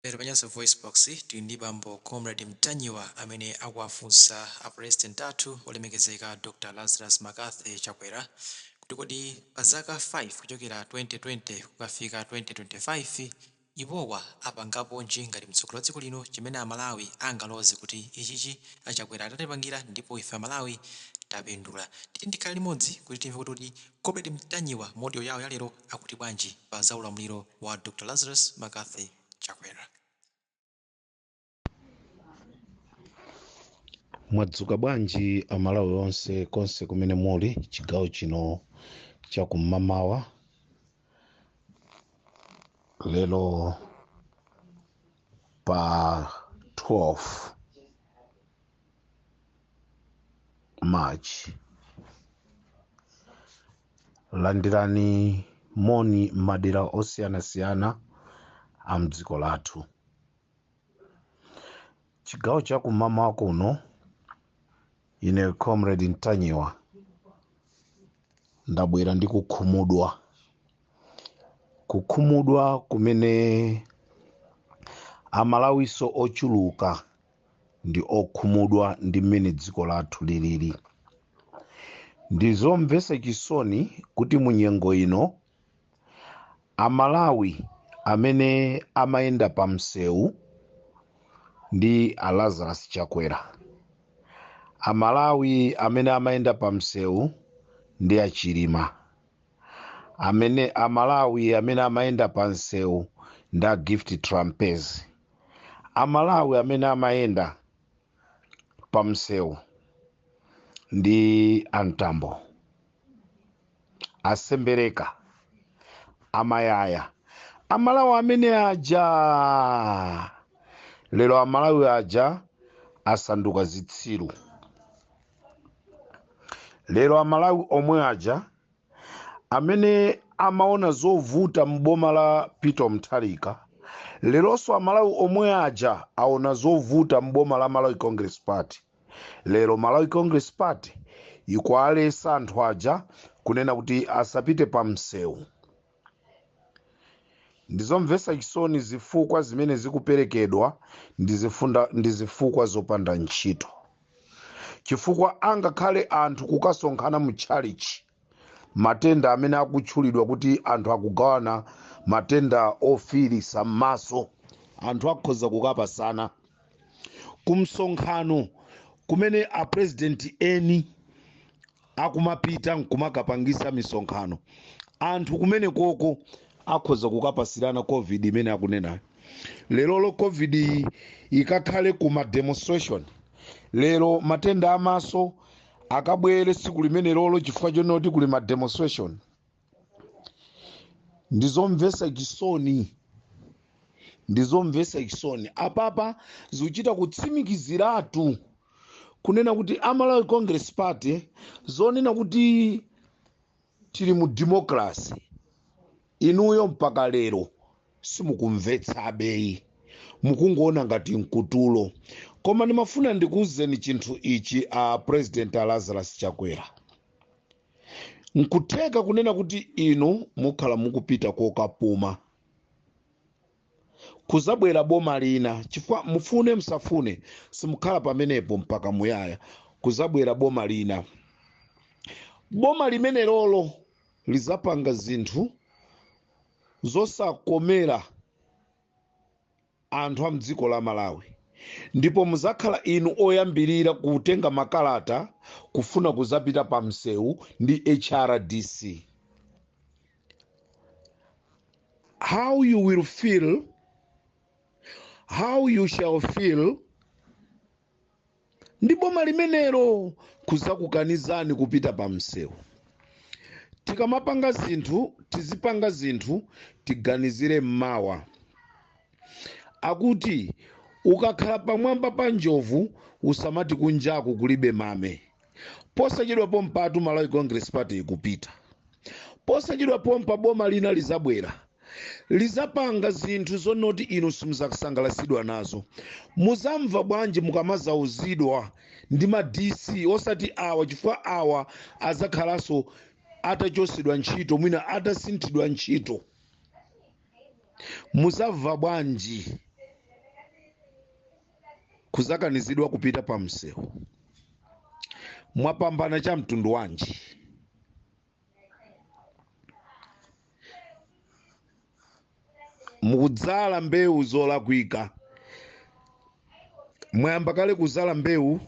Lero pa Nyasa VoiceBox tili ndi bambo Comrade Mtanyiwa amene akuwafunsa a president athu olemekezeka Dr Lazarus McCarthy Chakwera kuti kodi pa zaka 5 kuchokera 2020 kukafika 2025 iwowa apangaponji ngati mtsogoleri wa dziko lino chimene amalawi angaloze kuti ichichi a Chakwera atatipangira ndipo ife amalawi tapindula. Tiyeni tikhale limodzi kuti timve kuti kodi Comrade Mtanyiwa mu audio yawo ya lero akuti bwanji pa za ulamuliro wa Dr Lazarus McCarthy Chakwera. Mwadzuka bwanji amalawi onse konse kumene muli chigawo chino chakum'mamawa lero pa 12 March. Landirani moni m'madera osiyanasiyana a mdziko lathu. Chigawo cha kum'mamawa kuno, ine Comrade Ntanyiwa ndabwera ndi kukhumudwa. Kukhumudwa kumene Amalawiso ochuluka ndi okhumudwa ndi mmene dziko lathu lilili. Ndizomvetsa chisoni kuti mu nyengo ino Amalawi amene amayenda pa msewu ndi a Lazarus Chakwera, Amalawi amene amayenda pa msewu ndi a Chilima, Amalawi amene amayenda pa msewu ndi a Gift Trapence, Amalawi amene amayenda pa msewu ndi a Mtambo, a Sembereka, a Mayaya. Amalawi amene aja lero, Amalawi aja asanduka zitsiru. Lero Amalawi omwe aja amene amaona zovuta m'boma la Peter Mutharika, leronso Amalawi omwe aja aona zovuta m'boma la Malawi Congress Party. Lero Malawi Congress Party ikuwaletsa anthu aja kunena kuti asapite pa msewu. Ndizomvetsa chisoni, zifukwa zimene zikuperekedwa ndi zifukwa zopanda ntchito, chifukwa angakhale anthu kukasonkhana mu tchalichi, matenda amene akutchulidwa kuti anthu akugawana matenda ofiirisa m'maso, anthu akhoza kukapasana kumsonkhano kumene a president eni akumapita nkumakapangisa misonkhano. Anthu kumene koko akhoza kukapasirana COVID imene akunenayo lerolo. COVID iyi ikakhale kuma demonstration lero, matenda amaso akabwere tsiku limene lolo chifukwa chonoti kuli ma demonstration. Ndizomvetsa chisoni, ndizomvetsa chisoni. Apapa zikuchita kutsimikiziratu kunena kuti a Malawi Congress Party, zonena kuti tili mu democracy, inuyo mpaka lero simukumvetsabeyi, mukungoona ngati mkutulo. Koma ndimafuna ndikuwuzeni chinthu ichi, a President a Lazarus Chakwera: nkutheka kunena kuti inu mukhala mukupita kokapuma, kuzabwera boma lina, chifukwa mufune msafune simukhala pamenepo mpaka muyaya. Kuzabwera boma lina, boma limene lolo lizapanga zinthu zosakomera anthu a mdziko la Malawi, ndipo muzakhala inu oyambirira kutenga makalata kufuna kuzapita pa msewu ndi HRDC. How you will feel, how you shall feel ndi boma limenelo kuzakukanizani kupita pa msewu. Tikamapanga zinthu, tizipanga zinthu tiganizire mmawa. Akuti ukakhala pamwamba pa njovu usamati kunjaku kulibe mame. Posachedwa pompatu Malawi Congress Party ikupita. Posachedwa pompa boma lina lizabwera, lizapanga zinthu zonoti inu simuzasangalatsidwa nazo. Muzamva bwanji mukamazauzidwa ndi ma DC, osati awa, chifukwa awa azakhalanso atachosedwa ntchito, mwina atasinthidwa ntchito? Muzamva bwanji? Kuzakanizidwa kupita pa msewu. Mwapambana cha mtundu wanji? Mukudzala mbewu zolakwika. Mwayamba kale kuzala mbewu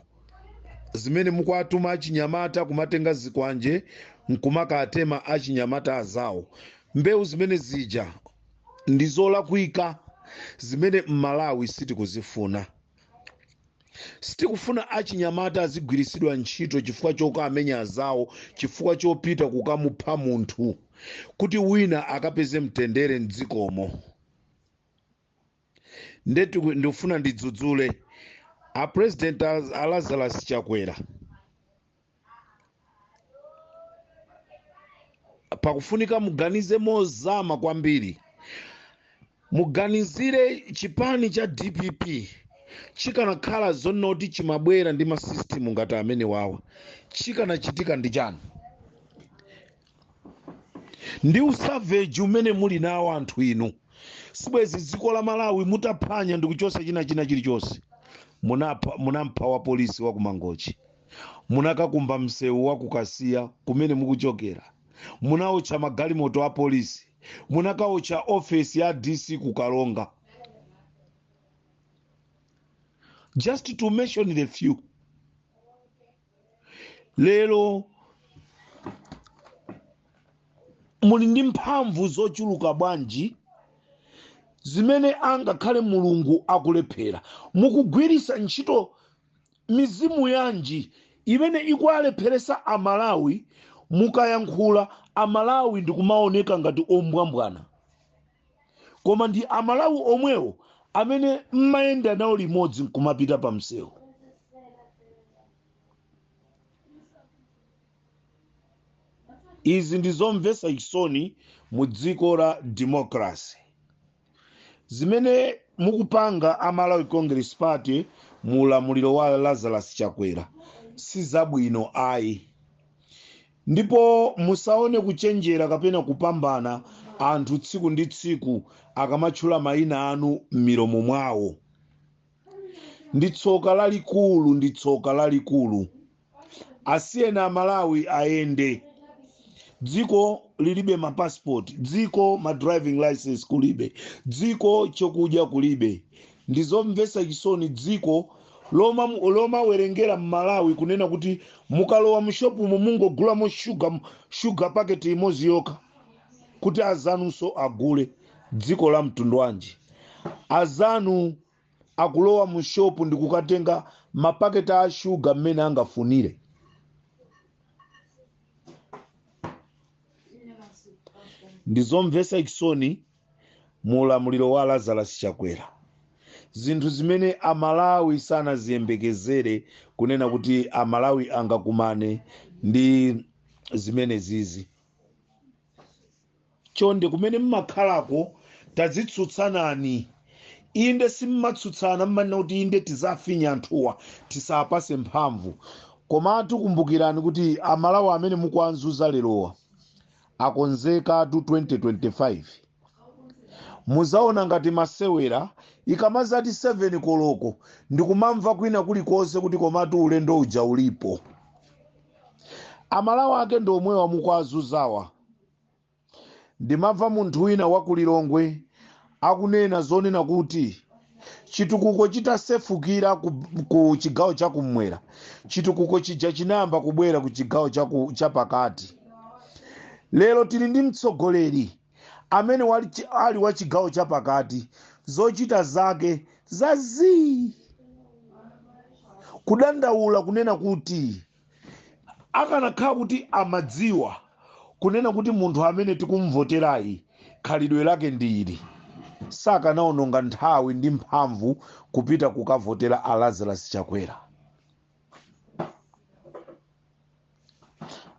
zimene mukuatuma achinyamata kumatenga zikwanje nkumakatema achinyamata azawo. Mbewu zimene zija ndi zolakwika, zimene m'Malawi sitikuzifuna. Sitikufuna achinyamata azigwiritsidwa ntchito chifukwa chokamenya azawo, chifukwa chopita kukamupha munthu kuti wina akapeze mtendere mdzikomo. Ndetu ndikufuna ndidzudzule a President a Lazarus Chakwera. Pakufunika muganize mozama kwambiri. Muganizire chipani cha DPP chikanakhala zonoti chimabwera ndi masystem ngati amene wawa, chikanachitika ndi chani? Ndi usavage umene muli nawo anthu inu. Sibwezi dziko la Malawi mutaphwanya ndi kuchosa china china chilichonse. Munampha wa polisi wa kumangochi, munakakumba msewu wa kukasiya kumene mukuchokera, munaotcha magalimoto a polisi, munakaotcha ofesi ya DC kukalonga, just to mention the few. Lero muli ndi mphamvu zochuluka bwanji zimene angakhale Mulungu akulephera? Mukugwiritsa ntchito mizimu yanji imene ikuwalepheresa Amalawi? Mukayankhula Amalawi ndikumaoneka ngati ombwambwana, koma ndi Amalawi omwewo amene mmayenda nawo limodzi nkumapita pa msewu. Izi ndi zomvetsa chisoni mu dziko la democracy. Zimene mukupanga a Malawi Congress Party mu ulamuliro wa Lazarus Chakwera si zabwino ayi. Ndipo musaone kuchenjera kapena kupambana anthu tsiku ndi tsiku akamatchula mayina anu m'milomo mwawo. Ndi tsoka lalikulu, ndi tsoka lalikulu. Asiyeni Amalawi ayende. Dziko lilibe ma passport, dziko ma driving license kulibe, dziko chokudya kulibe. Ndizomvetsa chisoni dziko lomawerengera m'Malawi kunena kuti mukalowa mu shopumo mungogulamo sugar packet imodzi yokha kuti azanunso agule. Dziko la mtundu wanji? Azanu akulowa mu shopu ndi kukatenga mapaketi a sugar mmene angafunire. Ndizomvetsa chisoni mu ulamuliro wa Lazarus Chakwera, zinthu zimene Amalawi sanaziyembekezere kunena kuti Amalawi angakumane ndi zimene zizi. Chonde kumene mmakhalako tazitsutsanani. Inde simmatsutsana, mmanena kuti inde tizafinya anthuwa tisapase mphamvu, komatu kumbukirani kuti Amalawi amene mukuanzuza lerowa akonzekatu 2025. Muzaona ngati masewera ikamazati 7 koloko ndikumamva kwina kulikonse kuti komatu ulendo uja ulipo. Amalawi ake ndi omwewa mukuazuzawa. Ndimamva munthu wina wa ku Lilongwe akunena zonena kuti chitukuko chitasefukira ku chigawo chakummwera, chitukuko chija chinayamba kubwera ku chigawo chapakati. Lero tili ndi mtsogoleri amene ali wa chigawo chapakati, zochita zake zazii, kudandaula kunena kuti akanakhala kuti amadziwa kunena kuti munthu amene tikumvoterayi khalidwe lake ndi ili, sakanaononga nthawi ndi mphamvu kupita kukavotera a Lazarus Chakwera.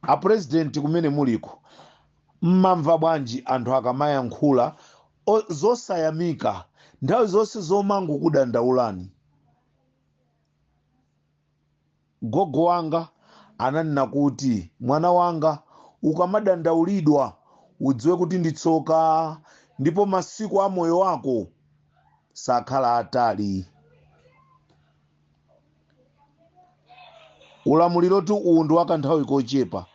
A president kumene muliko, mmamva bwanji anthu akamayankhula zosayamika nthawi zonse zomangokudandaulani? Gogo wanga ananena kuti mwana wanga, ukamadandaulidwa udziwe kuti ndi tsoka, ndipo masiku a moyo wako sakhala atali. Ulamulirotu uwu ndi wakanthawi kochepa,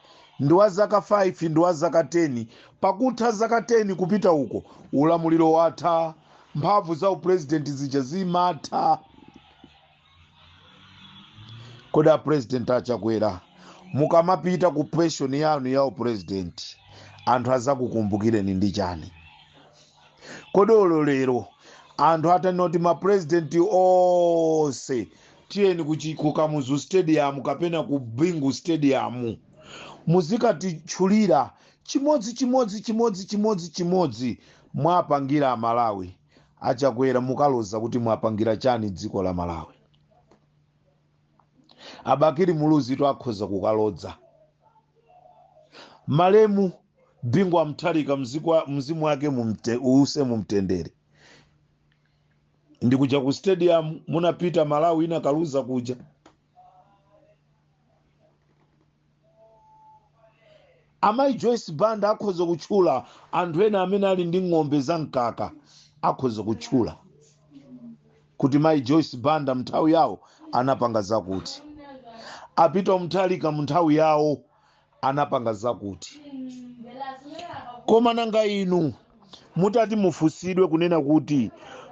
ndi wa zaka 5, ndi wa zaka 10. Pakutha zaka 10 kupita uko, ulamuliro watha, mphamvu za upurezidenti zija zimatha. Kodi apurezidenti aChakwera, mukamapita ku pension yanu ya upurezidenti, anthu azakukumbukireni ndi chani? Kodi olo lero anthu atanoti mapurezidenti onse tiyeni ku Kamuzu Stadium kapena ku Bingu Stadium, muzikatitchulira chimodzi chimodzi chimodzi chimodzi chimodzi mwapangira Amalawi, aChakwera mukaloza kuti mwapangira chani dziko la Malawi? ABakili Muluzi to akhoza kukalodza. Malemu Bingu Mutharika, mzimu wake uuse mumtendere, ndikuja ku stadium munapita Malawi inakaluza kuja. Amayi Joyce Banda akhoza kutchula anthu ena amene ali ndi ng'ombe za mkaka, akhoza kutchula kuti mayi Joyce Banda mnthawi yawo anapanga zakuti, a Peter Mutharika mnthawi yawo anapanga zakuti. Koma nanga inu mutati mufusidwe kunena kuti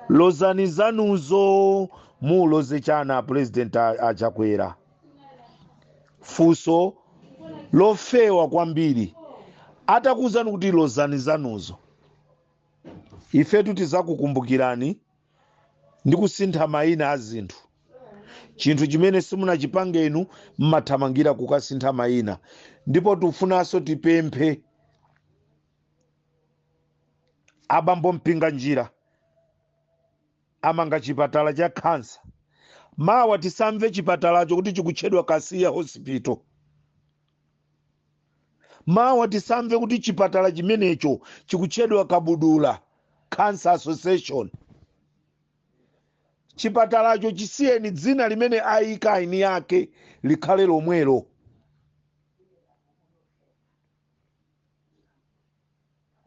lozani zanuzo, muloze chana president aChakwera? Funso lofewa kwambiri. Atakuwuzani kuti lozani zanuzo, ifetu tizakukumbukirani ndi kusintha mayina a zinthu. Chinthu chimene simunachipange inu, mmathamangira kukasintha mayina. Ndipo tifunanso tipemphe abambo Mpinganjira, amanga chipatala cha khansa, mawa tisamve chipatalacho kuti chikutchedwa Kasiya Hospital. Mawa tisamve kuti chipatala chimenecho chikutchedwa Kabudula Cancer Association. Chipatalacho chisiyeni dzina limene ayika aini yake likhale lomwelo.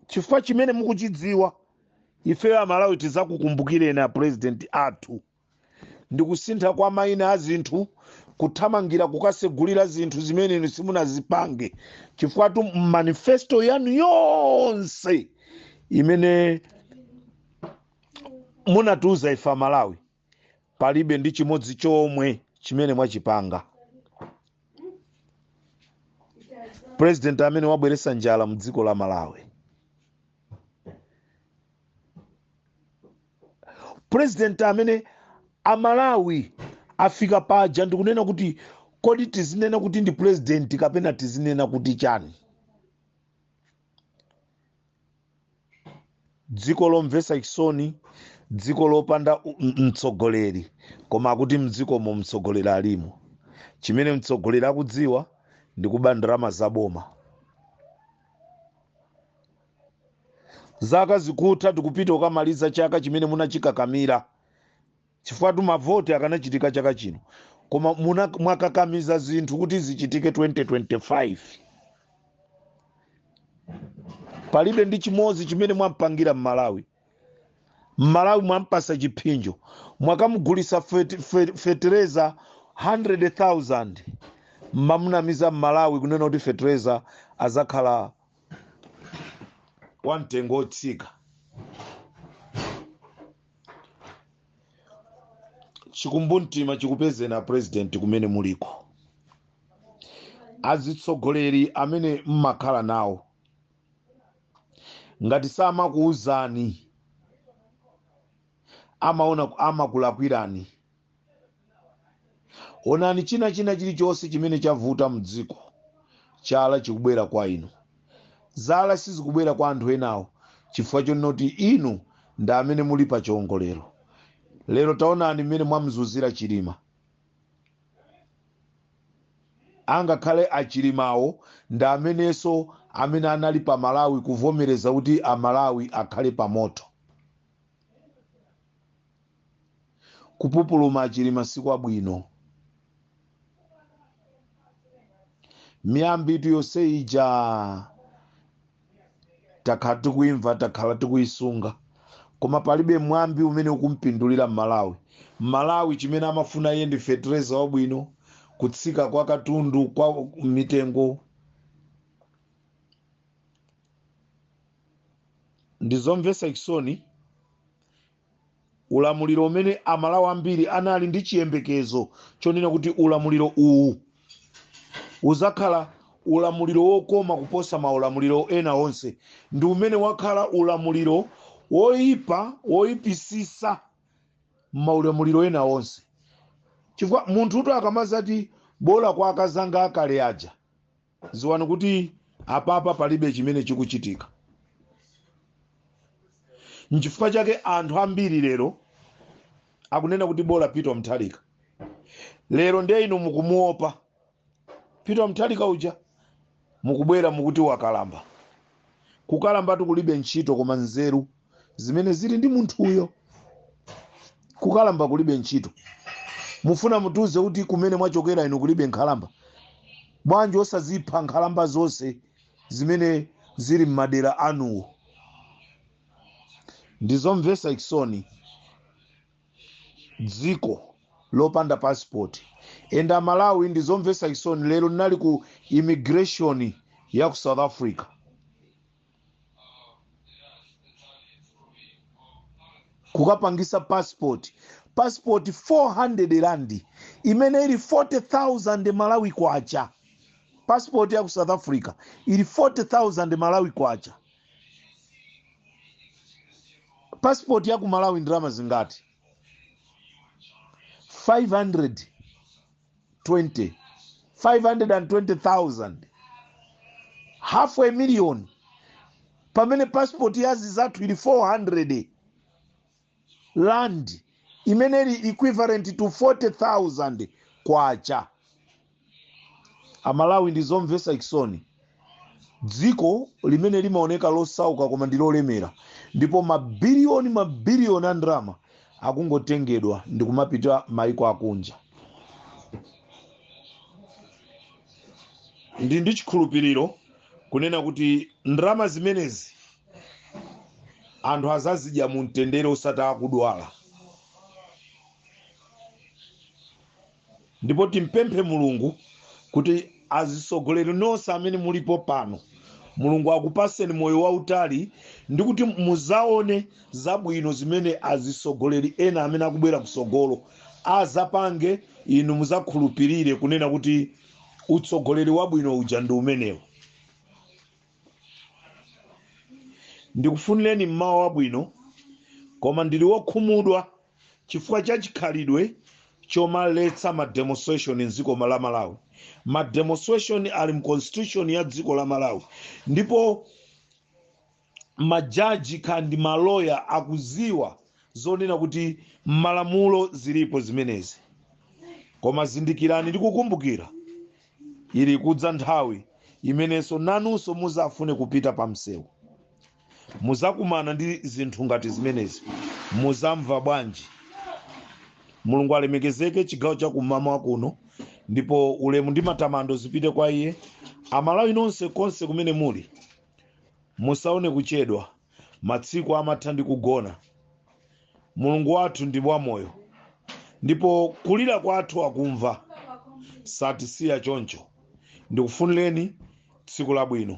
Chifukwa chimene mukuchidziwa, ifeyo Amalawi tizakukumbukireni a president athu ndi kusintha kwa mayina a zinthu, kuthamangira kukasegulira zinthu zimene inu simunazipange, chifukwa tu manifesto yanu yonse imene munatiuza ife Amalawi, palibe ndi chimodzi chomwe chimene mwachipanga. President amene wabweretsa njala mu dziko la Malawi, president amene Amalawi afika paja ndikunena kuti kodi tizinena kuti ndi president kapena tizinena kuti chani? Dziko lomvetsa chisoni, dziko lopanda mtsogoleri, koma akuti mdzikomo mtsogoleri alimo. Chimene mtsogoleri akudziwa ndi kuba ndalama zaboma. Zaka zikutha, tikupita kukamaliza chaka chimene munachikakamira, chifukwa tu mavoti akanachitika chaka chino, koma mwakakamiza zinthu kuti zichitike 2025. Palibe ndi chimodzi chimene mwampangira Mmalawi. Mmalawi mwampasa chiphinjo, mwakamugulisa fetereza 100,000, mmamunamiza Mmalawi kunena kuti fetereza azakhala wamtengo otsika. Chikumbumtima chikupezena president kumene muliko. Azitsogoleri amene mmakhala nawo, ngati samakuwuzani, amaona amakulakwirani. Onani china chilichonse chimene chavuta mdziko, chala chikubwera kwa inu, zala sizikubwera kwa anthu enawo, chifukwa chonoti inu ndi amene muli pa chiongolero. Lero taonani mmene mwamzunzira Chilima. Angakhale aChilimawo ndi amenenso amene anali pa Malawi kuvomereza kuti Amalawi akhale pa moto. Kupupuluma aChilima sikwabwino. Miyambi itu yonse ija takhala tikuimva, takhala tikuisunga, koma palibe mwambi umene ukumpindulira Mmalawi. Mmalawi chimene amafuna iye ndi fetereza wabwino, Kutsika kwa katundu kwa mitengo. Ndizomvetsa chisoni, ulamuliro umene Amalawi ambiri anali ndi chiyembekezo chonena kuti ulamuliro uwu uzakhala ulamuliro wokoma kuposa maulamuliro ena onse, ndi umene wakhala ulamuliro woyipa, woyipisisa maulamuliro ena onse. Chifukwa munthu uto akamazati bola kwa akazanga akale aja, ziwani kuti apapa palibe chimene chikuchitika. Nchifukwa chake anthu ambiri lero akunena kuti bola Peter Mutharika. Lero ndiye inu mukumuopa Peter Mutharika uja, mukubwera mukuti wakalamba. Kukalambatu kulibe ntchito, koma nzeru zimene zili ndi munthuyo. Kukalamba kulibe ntchito. Mufuna mutiuze kuti kumene mwachokera inu kulibe nkhalamba? Bwanji osazipha nkhalamba zonse zimene zili m'madera anuwo? Ndizomvetsa chisoni, dziko lopanda passport. Enda Malawi, ndizomvetsa chisoni. Lero ndinali ku immigration ya ku South Africa kukapangisa passport. Passport 400 rand, imene ili 40,000 Malawi kwacha. Passport ya ku South Africa ili 40,000 Malawi kwacha. Passport ya ku Malawi ndalama zingati? 520, 520,000, half a million, pamene passport ya zizathu ili 400 rand, imene ili equivalent to 40,000 kwacha. Amalawi, ndizomvetsa chisoni, dziko limene limaoneka losauka koma ndi lolemera, ndipo mabiliyoni mabiliyoni a ndalama akungotengedwa ndi kumapita maiko akunja. Ndi chikhulupiriro kunena kuti ndalama zimenezi anthu azazidya mu mtendere, osati akudwala. Ndipo timpemphe Mulungu kuti azisogoleri nonse amene mulipo pano, Mulungu akupaseni moyo wautali ndi kuti muzaone zabwino zimene azisogoleri ena amene akubwera kusogolo azapange. Inu muzakhulupirire kunena kuti utsogoleri wabwino uja ndi umenewo. Ndikufunireni mmawa wabwino, koma ndili wokhumudwa chifukwa cha chikhalidwe chomaletsa ma demonstration mdziko la Malawi. Ma demonstration ali mu constitution ya dziko la Malawi, ndipo majaji kandi maloya akuziwa zonena kuti malamulo zilipo zimenezi. Koma zindikirani ndi kukumbukira, ili kudza nthawi imenenso nanunso muzafune kupita pa msewu, muzakumana ndi zinthu ngati zimenezi. Muzamva bwanji? Mulungu alemekezeke chigawo cha kummawa kuno, ndipo ulemu ndi matamando zipite kwa iye. Amalawi nonse konse kumene muli, musaone kuchedwa, matsiku amatha ndi kugona. Mulungu wathu ndi wamoyo, ndipo kulira kwathu akumva, satisiya choncho. Ndikufunireni tsiku labwino.